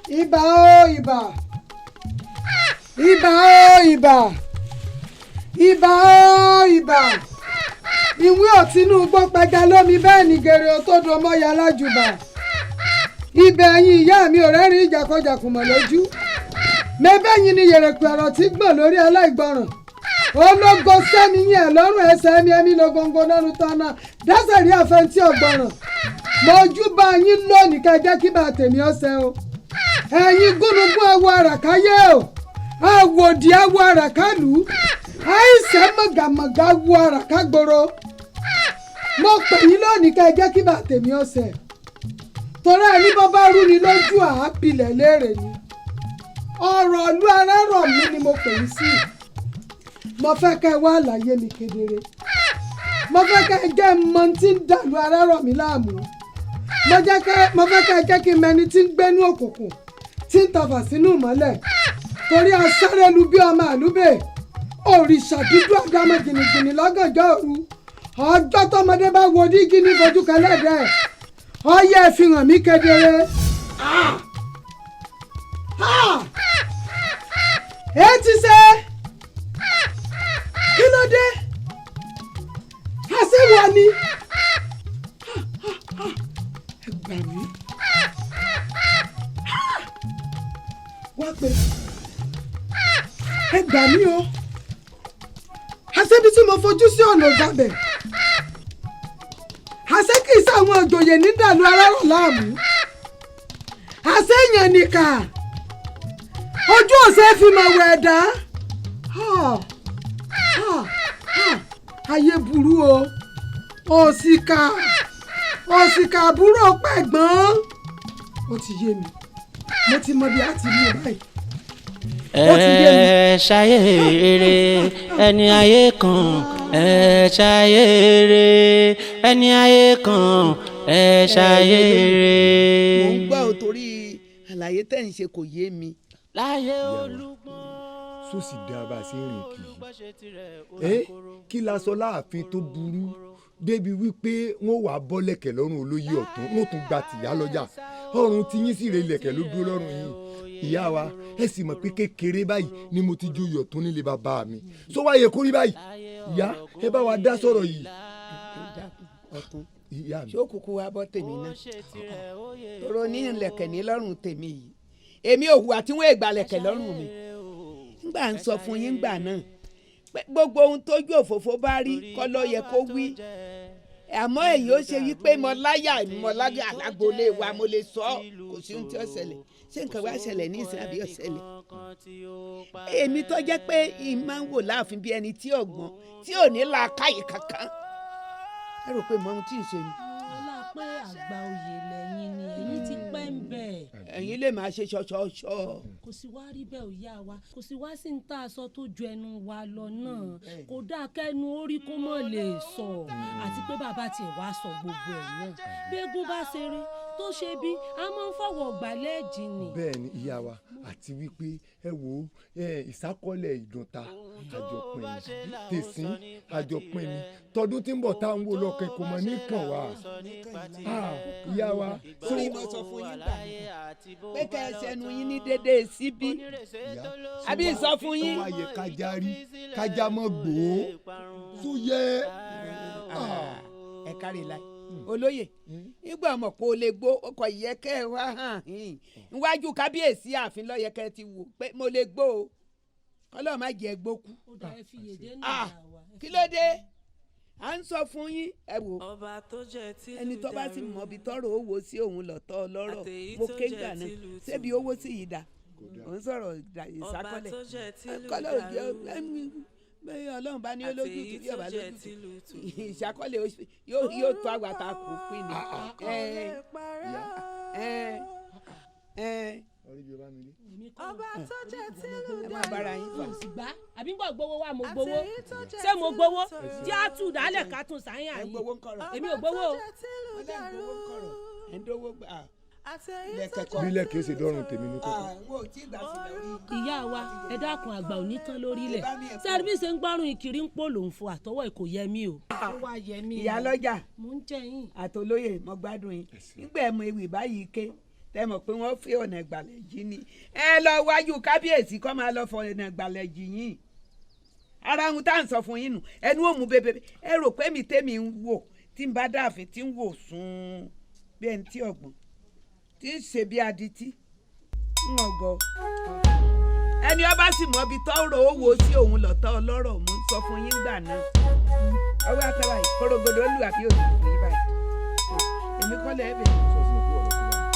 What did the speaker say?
Ìbà o ìbà, ìbà o ìbà, ìbà o ìbà. Ìwé òtínú gbọ́ pẹja lómi bẹ́ẹ̀ ni gèrè òtòdó mọ́ya lájùbà. Ibẹ̀ ẹ̀yin ìyá mi ò rẹ́rìn ìjàkọjàkùmọ̀ lójú. Mẹ́bẹ́yìn ni yèrèpẹ̀ ọ̀rọ̀ tí gbọ̀n lórí aláìgbọràn. Ológo sẹ́mi yín ẹ̀ lọ́rùn ẹsẹ̀ mi ẹ̀mí lógóńgó lọ́rùn tọ́nà dẹ́sẹ̀ rí àfẹntí ọ̀gbọ̀ràn. Mo júbà yín lónìí ká jẹ́ kí bá tèmi ọ̀sẹ̀ o. Ẹ̀yin gúnugún awo àràkáyé o, àwòdì awo àràkálù, àìsàn mọ̀gàmọ̀gà awo àràkágboro. Mo pè yín lónìí ká jẹ́ kí bá tèmi ọ̀sẹ̀. Torí ẹni bọ́ bá rú ni lójú àápilẹ̀ léèrè ni. Ọ̀rọ̀ ìlú Arárọ̀mí ni mo pè yín sí. Mo fẹ́ kẹ́ ẹ wá àlàyé mi kedere. Mo fẹ́ kẹ́ ẹ jẹ́ mọ tí ń dàlú Arárọ̀mí láàmú. Mo fẹ́ kẹ́ ẹ jẹ́ kí n mẹni tí ń gbénú òkùnkùn tí ń tafà sínú ìmọ́lẹ̀. Torí asáré lu bí ọmọ àlúbè, òrìṣà dúdú àdámọ́ jìnnìjìnnì lọ́gànjọ́ òru. Ọjọ́ tọmọdé bá wo dígí ní fojú kẹlẹ́dẹ̀. Ọyẹ́ ẹ fi hàn mí kedere. Ẹ ti ṣe. Kí ló dé? Àṣewọ̀ ni. Ẹ gbà mí. Wá pé ẹ gbà mí o. Àṣebi tí mo fojú sí ọ̀nà ìgbàbẹ̀. Àṣé kì í sáwọn òjòyè ní dàlú Arárọ̀ láàmú. Àṣé èèyàn nìkà. Ojú ọ̀sẹ̀ fi mọ̀ wẹ̀ ẹ̀dá. Ayé burú o. Òṣìkà, òṣìkà àbúrò pẹ̀gbọ́n. Ó ti yé mi. Mo ti mọ bí a ti rí o báyìí. Ó ti yé mi. Ẹ ṣayé rere ẹni ayé kan, ẹ ṣayé rere ẹni ayé kan, ẹ ṣayé rere. Mò ń gbọ́ ò, torí àlàyé tẹ́ ń ṣe kò yé mi. Láyé olúgbọ́n. Sósì dá bá a ṣe ń rìn kì í ẹ kí la sọ láàfin tó burú débi wípé wọ́n wàá bọ́ lẹ̀kẹ̀ lọ́rùn olóyè ọ̀tún, wọ́n tún gba tìyá lọ́jà, ọrùn tí yín sì rè lẹ̀kẹ̀ ló dúró lọ́rùn yín. Ìyá wa, ẹ sì mọ̀ pé kékeré báyìí ni mo ti joyè ọ̀tún nílé bàbá mi, sọ wáyé kórí báyìí. Ìyá, ẹ bá wa dá sọ̀rọ̀ yìí. Ọ̀tún, Ìyá mi. Ṣé òkùnkùn wa bọ́ tèmi náà tòrò ní ìlẹ̀kẹ̀ ní lọ́rùn tèmi yìí? Èmi ò hùwà tí wọ́n ègbà lẹ̀kẹ̀ lọ́rùn mi. Ngbà ń sọ fún yín ngbà náà pé gbogbo ohun tójú òfófó bá rí kọ́ ló yẹ kó wí, àmọ́ èyí ó ṣe wípé mo láyà, mo láyà alágbolé wa, mo lè sọ ọ́, kò sí ohun tí ó ṣẹlẹ̀. Ṣé nǹkan wá ṣẹlẹ̀ ní ìsìn àbí ó ṣẹlẹ̀? Èmi tó jẹ́ pé ì máa ń wò láàfin bí ẹni tí ọ̀gbọ́n tí ò ní làákàyè kankan, ẹ rò pé mo ohun tí ì ṣe ni. Ọlá pé àgbà oyè lẹ́yìn ni èyí ti pẹ́ ń bẹ̀. Ẹ̀yin lè máa ṣe ṣọṣọṣọ. Kò sí wá rí bẹ́ẹ̀ ò yá wa, kò sí wá sí ń tá aṣọ tó ju ẹnu wa lọ náà. Kò dáa kẹ́nu orí kó mọ̀ lè sọ, àti pé bàbá tiẹ̀ wá sọ gbogbo ẹ̀ náà. Bẹ́ẹ̀gùn bá ṣeré tó ṣe bí a máa ń fọwọ́ gbálẹ̀ jì ni. Bẹ́ẹ̀ ni ìyá wa, àti wípé ẹ wo ìsákọ́lẹ̀ ìdúnta àjọpín ni, tèsín àjọpín ni, tọdún tí ń bọ̀ tá à ń wò lọ́kàn kò mọ̀ ní kàn wá. Ìyá wa. Torí mo sọ fún yín gbà pé kẹ́ ẹ ṣẹnu yín ní déédéé síbí, àbí sọ fún yín. Tó wá yẹ kájá rí kájá mọ́ gbòó tó yẹ. Ẹ kárí láì olóyè, nígbà mọ̀ kó o lè gbó ọkọ̀ yẹ kẹ́ ẹ wá hàn níwájú kábíyèsí ààfin lọ́yẹ kẹ́ ẹ ti wò pé mo lè gbó o, kọ́lọ́ má jẹ́ gbó kú. Ó dà, ẹ fi yèdè náà yà wá. Kí ló dé à ń sọ fún yín? Ẹ wò, ẹni tó bá sì mọ̀ bí tọrọ owó sí òun lọ́tọ̀ ọlọ́rọ̀. Mo ké gbà náà ṣébi owó sí yìí dà, òun sọ̀rọ̀ ìsákọ́lẹ̀ kọ́lẹ̀ òjò bẹ́ẹ̀. Ọlọ́run bá ní olójútùú, bí ọba lójútùú ìṣàkọọ́lẹ̀ yóò tó àgbàtà kò pín ni. Ọba tó jẹ́ tìlú Ẹ máa bára yín fà. Mo sì gbá àbí gbọ́ gbowó wa, mo gbowó. Ṣé mo gbowó? Jẹ́ àtú dálẹ̀ ká tún sáyà Ẹ yìí. gbowó ń kọ̀rọ̀. Èmi ò gbowó o. Ẹ ń gbowó ń kọ̀rọ̀, ẹ ń dówó gbà lẹ̀kẹ̀ kọ́. Bí lẹ́kẹ̀ẹ́ ṣe dọ́rùn tèmi ní kókó. Àwọn ò tí ì gbà sí lórí. Ìyá wa, ẹ dákun, àgbà ò ní tán lórílẹ̀. Sẹ́ẹ̀rì ṣe ń gbọ́rùn ìkiri ń pò lòun fún àtọwọ́ ẹ̀ kò yẹ mí o. Ó wá yẹ mí. Ìyá lọ́jà Mò ń jẹ yín. àtolóyè, mo gbádùn yín nígbà ẹ̀ mọ ewì báyìí ké. Tẹ́ mọ̀ pé wọ́n fi ọ̀nà ìgbàlẹ̀ jì ni. Ẹ lọ wájú kábíyèsí kọ́ máa lọ fọ ọ̀nà ìgbàlẹ̀ jì yín. Ara ohun tá à ń sọ fún yín nù, ẹnu ò mú bébè. Ẹ rò pé mi tẹ́mi ń wò tí ń bá dáàfin tí ń wò sùn bí ẹni tí ọ̀gbọ́n tí ń ṣe bí adití ń ọgọ. Ẹni ọba sì mọ ibi tọ́rọ̀ ó wo sí òun lọ́tọ́ ọlọ́rọ̀, mo ń sọ fún yín gbà náà. Ọwọ́ àtàwà yìí korogodo lù àbí òsì fún yín báyìí. Èmi kọ́ lẹ́ẹ̀bẹ̀.